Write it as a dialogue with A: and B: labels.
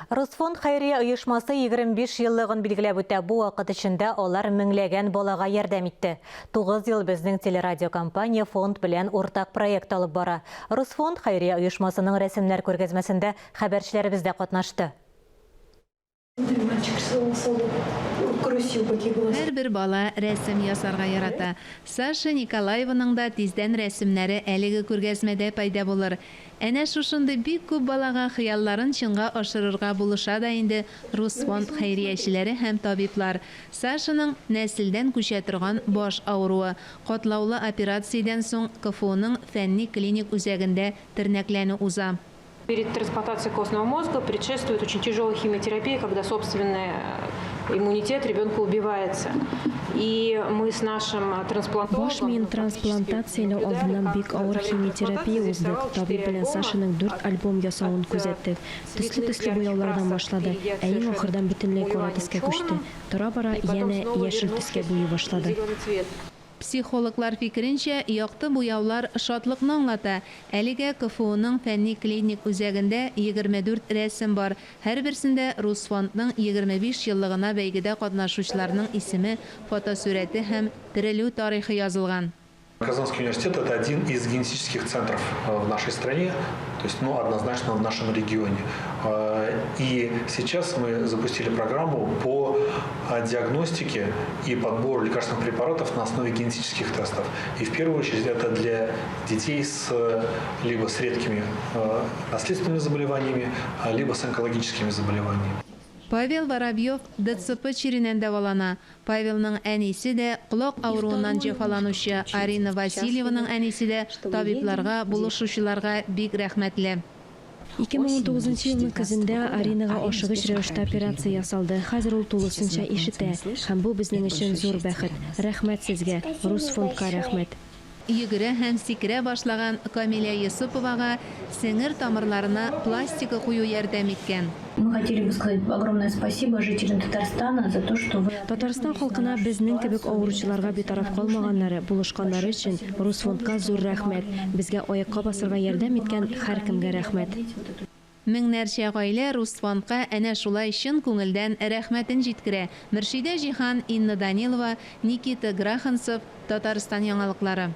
A: Русфонд хәйрия оешмасы 25 еллыгын билгеләп үтә. Бу вакыт эчендә алар меңләгән балага ярдәм итте. Тугыз ел безнең телерадиокомпания фонд белән уртак проект алып бара. Русфонд хәйрия оешмасының рәсемнәр күргәзмәсендә хәбәрчеләребез дә катнашты.
B: Һәрбер бала рәсем ясарга ярата. Саша Николаеваның да тиздән рәсемнәре әлеге күргәзмәдә пәйда булыр. Әнә шушындый бик күп балага хыялларын чынга ашырырга булыша да инде Русфонд хәйриячеләре һәм табиблар. Сашаның нәселдән күчә торган баш авыруы. Катлаулы операциядән соң КФУның фәнни-клиник үзәгендә тернәкләнү уза.
C: Перед трансплантацией костного мозга предшествует очень тяжелая химиотерапия, когда собственный э, иммунитет ребенка убивается. И мы с нашим э, трансплантологом...
D: Баш миен трансплантацияләү алдыннан бик авыр химиотерапия уздык. Табиб белән Сашаның дүрт альбом ясавын күзәттек. Төсле-төсле буяулардан башлады, ә иң ахырдан бөтенләй кара төскә күчте. Тора-бара янә яшел төскә буйый башлады.
B: Психологлар фикеренчә, якты буяулар шатлыкны аңлата. Әлегә КФУның фәнни-клиник үзәгендә 24 рәсем бар. Һәрберсендә Русфондның 25 еллыгына бәйгедә катнашучыларның исеме, фотосурәте һәм терелү тарихы язылган.
E: Казанский университет это один из генетических центров э, в нашей стране, то есть, ну, однозначно в нашем регионе. Э, и сейчас мы запустили программу по э, диагностике и подбору лекарственных препаратов на основе генетических тестов. И в первую очередь это для детей с либо с редкими наследственными заболеваниями, либо с онкологическими заболеваниями.
B: Павел Воробьев ДЦП чиреннән дәвалана. Павелның әнисе дә, колак авыруыннан җәфаланучы Арина Васильеваның әнисе дә табибларга, булышучыларга бик рәхмәтле.
D: 2019 нчы елның көзендә Аринага ашыгыч рәвештә операция ясалды. Хәзер ул тулысынча ишетә. Һәм бу безнең өчен зур бәхет. Рәхмәт сезгә! Русфондка рәхмәт!
B: Йөгерә һәм сикерә башлаган Камилә Йосыповага сеңер тамырларына пластика кую ярдәм иткән.
F: Мы хотели бы сказать огромное спасибо жителям Татарстана за то, что вы
D: Татарстан халкына безнең кебек авыручыларга битараф калмаганнары, булышканнары өчен Русфондка зур рәхмәт. Безгә аякка басырга ярдәм иткән һәркемгә рәхмәт.
B: Меңнәрчә гаилә Русфондка әнә шулай чын күңелдән рәхмәтен җиткерә. Мөршидә Җиһан, Инна Данилова, Никита Граханцев, Татарстан яңалыклары.